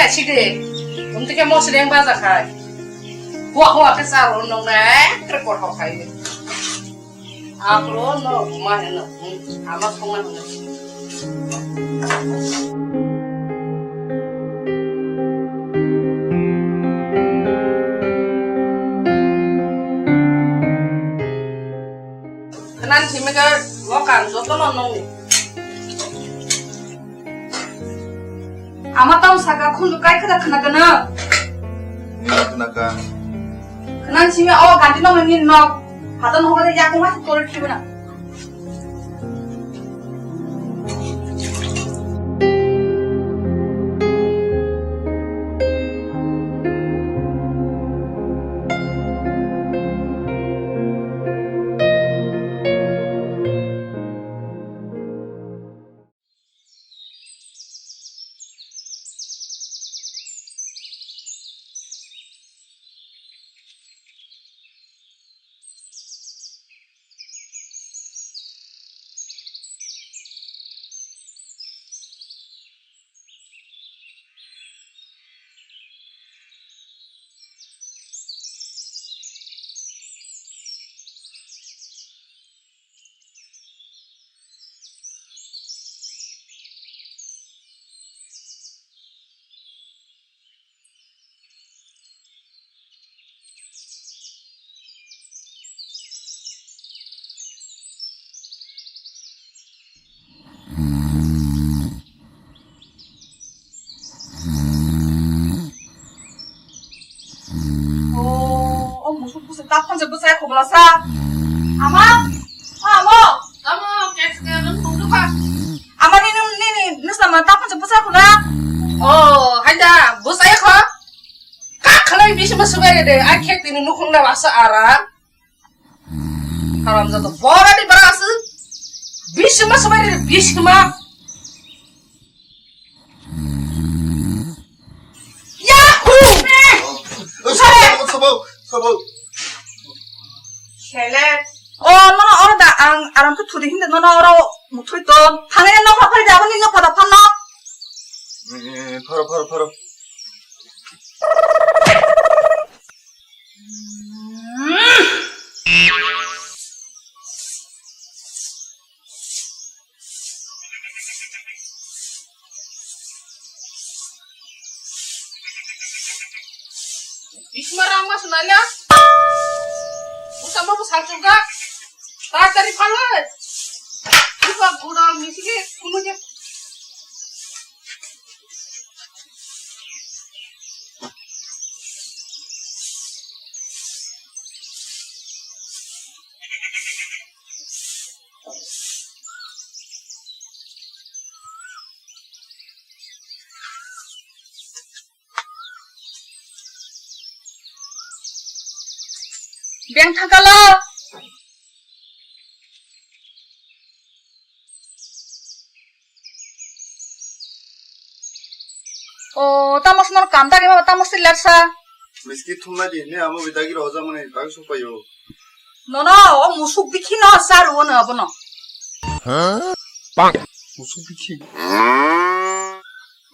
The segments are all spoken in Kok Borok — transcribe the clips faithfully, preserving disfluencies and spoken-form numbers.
Sidi, umtike mosreng baja khai. Hua hua ke saro nong na ekre kor ho khai. Apro no ma he no, ama songma no. Khanan simi ka lo kan joto no nong ni. Ama tamo saka khundu kai khada khna kana. Ni khna ka. Khna simi o ganti no mani nok. Hatan ho bade yakung ha tol thibuna. O, o musuk bwsai taphon se bwsai khobla sa. Ama, ama. Tamo, kek se nung thung dukha. Ama ni nung ni ni nung sama taphon se bwsai khula. O, haida, bwsai kho. Kak khalai bisi ma sugai de, a khek tini nukhung na wasa ara. Haram jato, bora ni bara asu. Bisi ma sugai de, bisi ma. Yahoo! Sabo, sabo, sabo. Sele. O, nono oro da ang aram khe thudi hinde nono oro muthoi ton. Thangene nokha phai da, aboni nokha da phanno. Eh, pharo, pharo, pharo. Bisma rang mas nanya. Usama bu salchuga. Tatari phaloi. Buka guda misike kunu je. Beng thangkalo. O, tamo swnor kam dagi ma, tamo si lersa. Miski thumna di, ne amo bidagi roja mani, dagi supayo. Nono, o musuk bikhi no, saru ono abono. Musuk bikhi.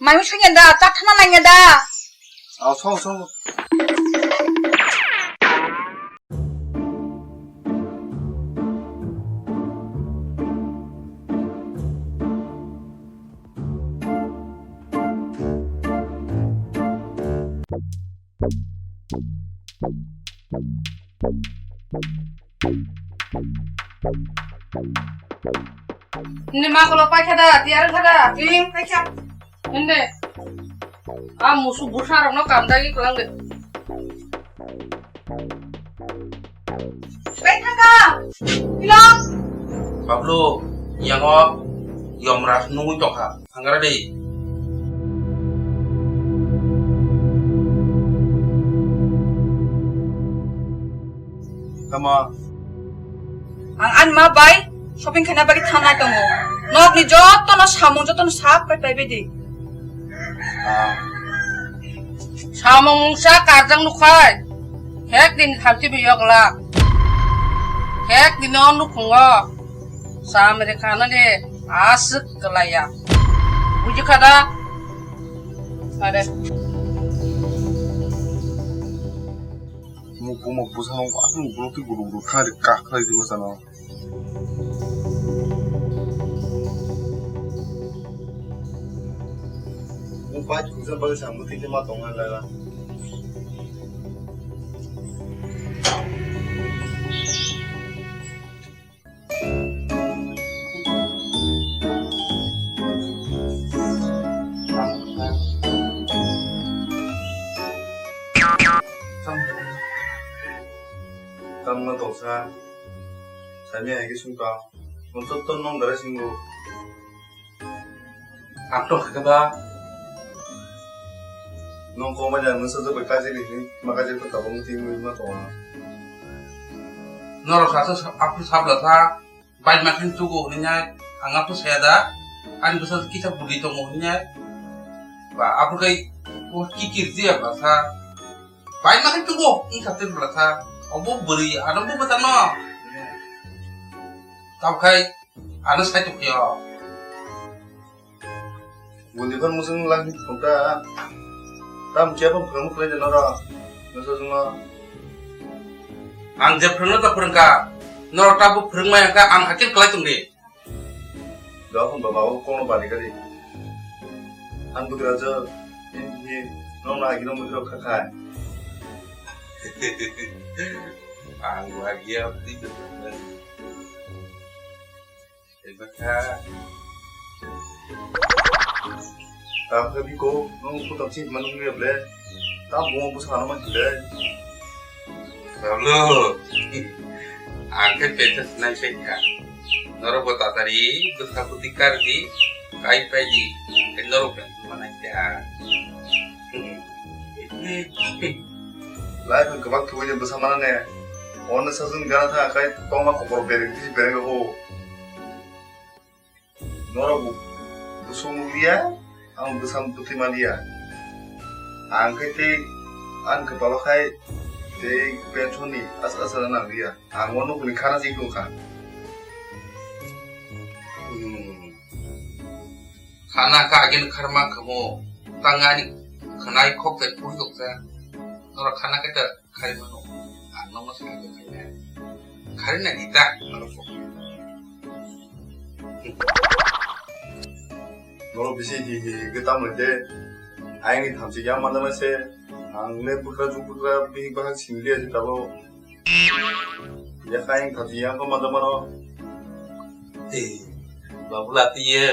Mami sanya da, tak thana nanya da. Aw, song, song. Ni ma kolo paikha da, tiyar kha da. Ting, paikha. Inde. A musu busa rok no kam dagi kwlang de. Paikha ka. Ilo. Bablu, yango yomraj nungwi tongkha. Thanggra di. Tamo? Ang ani ma bai shopping khaina bagwi thangnai tongo. Nokni jotono samung jotono sap kai pai baidi. Ah. Samung sa karjak nukhai. Hek din khamchi bi yokla. Hek din o nukhungo. Samre khana de aswk kwlaiya. Buji kha da? Are. Muk buma bwsa no aswk bwrwk twi gudu gudu thang ri kak khlai di mwsano. Muk bai thungsa bai samung twi ma tong lai la. Tamno tongsa, sami hai khe sung tong, mungsa to nong dara singo. Ang tong kha ba. Nong kok ma jang nung sajak bai kaijak ni hwnwi ma kaijak khe tabuk wng twi wngwi ma tongo. Norok sa sa aphuru sabla sa bai ma khe tugo hwnwi nai ang aphuru saya da ani bwsa kisa budi tongo hwnwi nai ba aphuru kai o kikir dia ba sa bai ma khe tugo wng sa twi bwla sa obo bwrwi ano bo bwsa no tabuk khai ano sai tong phio. Bundi phan musung lang thokta. Tam kia phan phwrwng phwrwng de noro. Nasa sungno. Ang je phwrwngno ta phwrwngkha. Noro ta bo phwrwngmaya kha ang hakhe kwlai tongdi. Dokhon baba o kono bari gari. Ang bugra jo. Hi hi. Nong na agino mudro kha kha. Ang wagia ti. Ebakha. Tam khe biko, nung kutam si manung ya ble. Tam bungo busa ano man ble. Tablo. Ang khe pecha sinai sai kha. Norok bo tatari, bwsa bwtwi kardi, kai paidi. Khe norok bai manai kha. Lai phang kwbang thugui ni bwsa mana ne. Ono sajwk gana tha kai tongma kokor bereng tisi bereng ho. Norok bo bwswk nukliya, ang bwsa bwtwi maliya. Ang khe tei ang kwpalo khai tei pension ni asa asa nangliya. Ang o nukni khana si tongkha. Hmm. Khana kha agin kharma khamo. Tangani khanai khok tei puri doksa. Norok khana khe ta Khari mano. Ang nokno sakhe khaina. Khari na kita, ano kok. Noro bisi hi hi hi ke tam de. Aini thamchi yang mana mase. Ang le bukra ju bukra bihik bahak singli aja tabo. Ya kain thamchi yang ko mana mano. Eh, babu lati ye.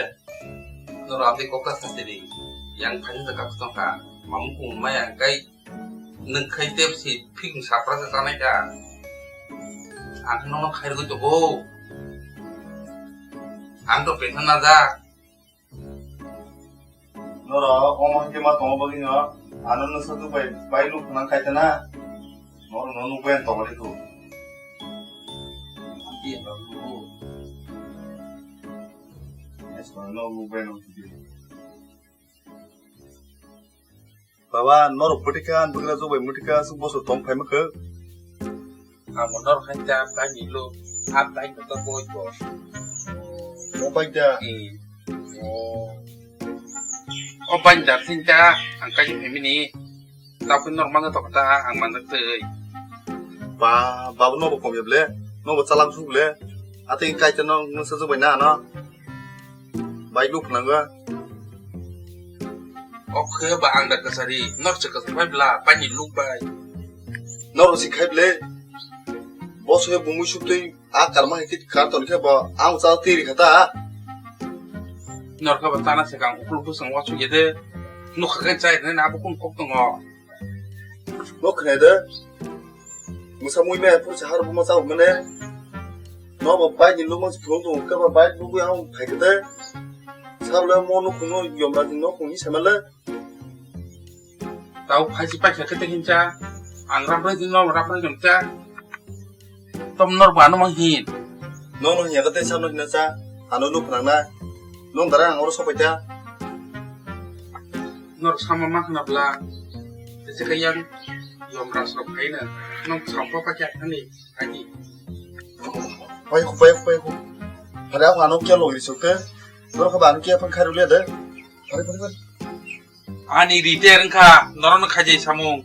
Noro amdi kokta sasiri. Yang phani da kap tongka. Mamu kung maya kai. Nwng khai tep si phikung sapra se chanai ka. Ang khe nono khairogwi tongo. Ang to pension najak. Noro omo hwnkhe ma tongo bagwi no. Ano nwsa tu bai, bai nuk khwnang khai tana. Noro no nuk bai tongma de tu. Amti ya babu. Yes, no nuk bai no. Baba, norok phutika, ang bwkra jobai mutika, aswk bosor tong phaima khe. Amo norok hai ta, ta ni lo, a ta ni ta boi bo. O bai da. Hmm. O. O bai da, sin ta, ang kai phaimani. Ta pun norok mangta ta, ang mangta tei. Ba, babu no bo kom ya ble, no bo chalak su ble. Ate kai ta no, no sa jobai na, no. Bai luk nang ga. O khe ba ang da kwchari, nor se kwchar bai bla, bai ni luk bai. Nor si khai ble. Bo se bumui suk tei a karma hai kit kar ton khe ba ang cha tei ri khata. Nor khe ba chana se kang ukluk bwsang wa suk ye de. Nuk kha khe chai ne na bo kun kok tongo. Bo khne de. Mwsa mui me pur sahar bo ma chao mane. No bo bai ni luk ma phung tung ke ba bai luk ya phai kete. Sab le mo nuk no yom ra ni nok ni sama le. Tau phai si pai kha kete hincha. Ang ram rai no ram rai jom cha. Tom nor ba no mang hin. No no ya kete sab no hina cha. Ano nuk nang na. Nong dara ang oro sopai ta. Nor sama ma khna bla. Tese ka yang yom ras rok hai na. Nong sampa pa kya khani. Ani. Pai khu, pai khu, pai khu. Hari aku anu kya logri sokte. Nor ka ba anu kya pang kharu le de. Hari, hari, hari. Ani retire wngkha, norokno khaijai samung.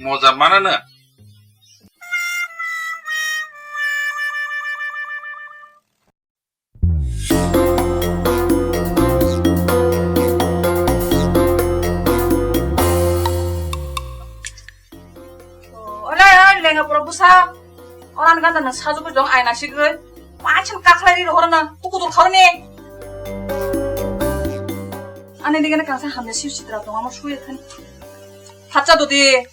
Moja manano. Ore, ore, lenga pura busa. Oran ganda na saju ko jong aina sigoi. Machin kakhlai ri rohor na. Tuku dur khauni. Ani digene kangsa hamne siu sitra tong amo suye than. Phatsa dodi.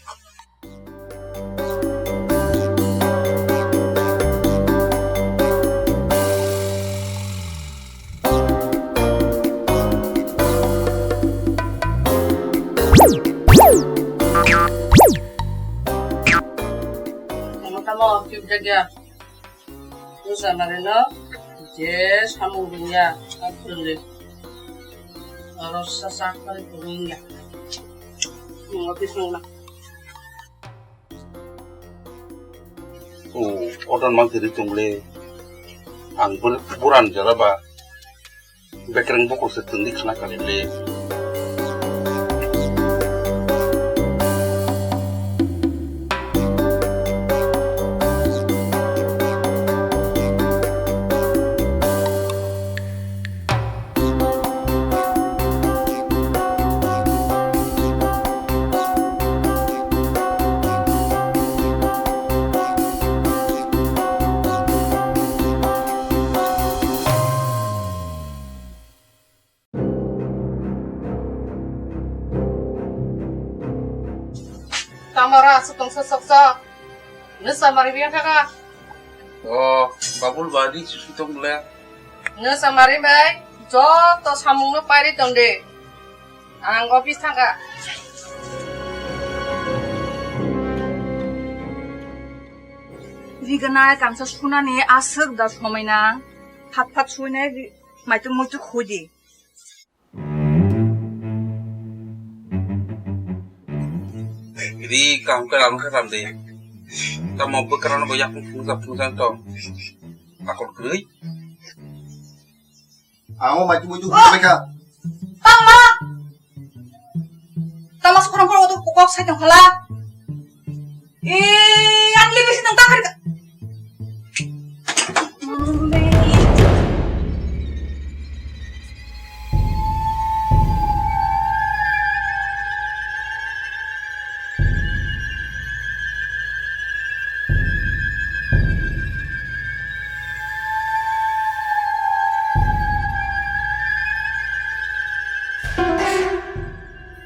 Tamo, tamo, cube jaga. Busa mare no, je samung dunya, akhirnya. Oro sa sa kari dunya. Nungo pisung na. O, odon mang tiri tungle. Ang bur-, buran jara ba. Bekreng bukur se tungdi khana kali le. Tamara aswk tongsa soksa. Nw samari biyang kaka. O, Babul badi susu tong le. Nw samari bai joto samung no pairi tong de. Ang office thangka. Riganai kangsa sunani aswk da somaina. Phat phat suinai ri-, maitu muitu khudi. Ri kaham khe lam khe lam de. Tamo bwkrano bo yakung phunukjak phunukjak tong. Akol kwrwi. Ang o maitu muitu hwnwi kha. Tangma. Tangma sukhram phoro to kok sai tong khala. Eh, ang libi si tong takhar.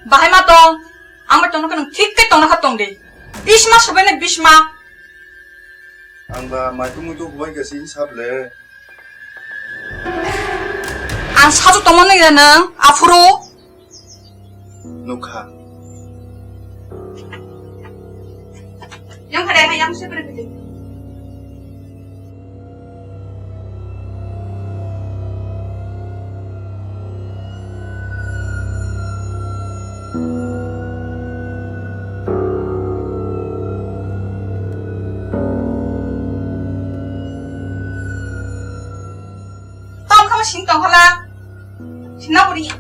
Bahai ma tong, ang bai tongno khe nwng thik khe tongna kha tong de. Bisma sobai nai bisma. Ang ba maitu muitu hubai khe sini sable. Ang saju tongmani ya nang, aphuru. Nukha. Yang khade hai yang sepre pide. Tam kama sing tong hala. Sina buri.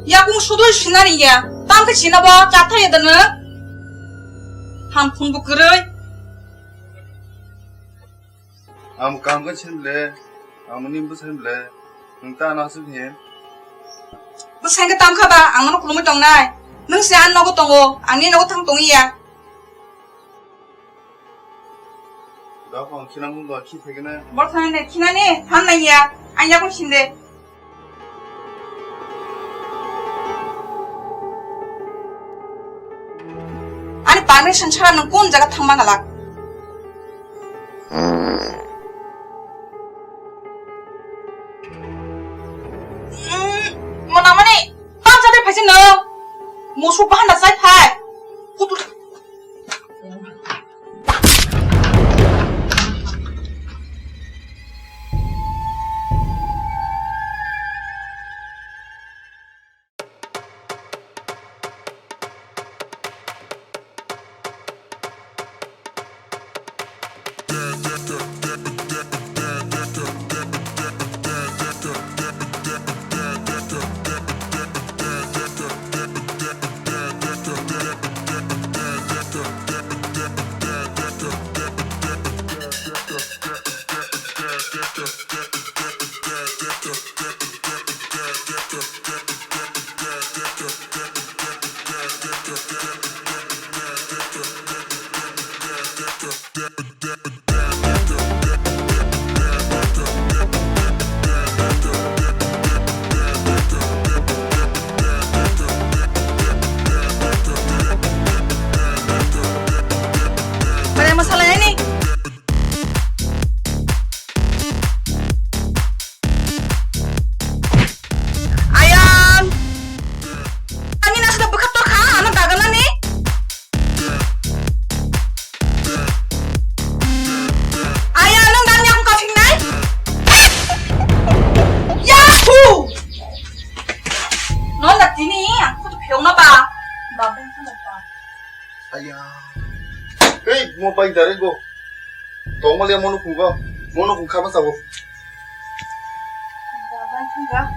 Yakung sudui sinani ya. Tam khe sina bo chatha ya dana. Ham phun bu kwrwi. Ang kaham khe sini le, ang mani bwsai le, nwng ta ano aswk hin. Bwsai khe tam kha ba, ang nono khulumui tongnai. Nwng se ani nogo tongo, ang nini nogo thang tongwi ya. Dok ang khina mung dok khi thekene. Bor thang ne khina ni, than nai ya, ang yakung sinde. Ani permission chhara nwng kun jaga thangma galak? Mona mani, tam jade phaise no. Musuk bahanda sai phai. Kutu. Kaya masala ini. Ayang. Ani nasa da bukat to kha, ano dagan ani. Ayang, nung dan yang kafing nai. Yahoo! Non da tini, aku tuh piong apa? Bapak itu apa? Ayang. Hei, mau paling dari go. Tongol ya mau nukung go. Mau nukung kama sabo. Bapak itu enggak.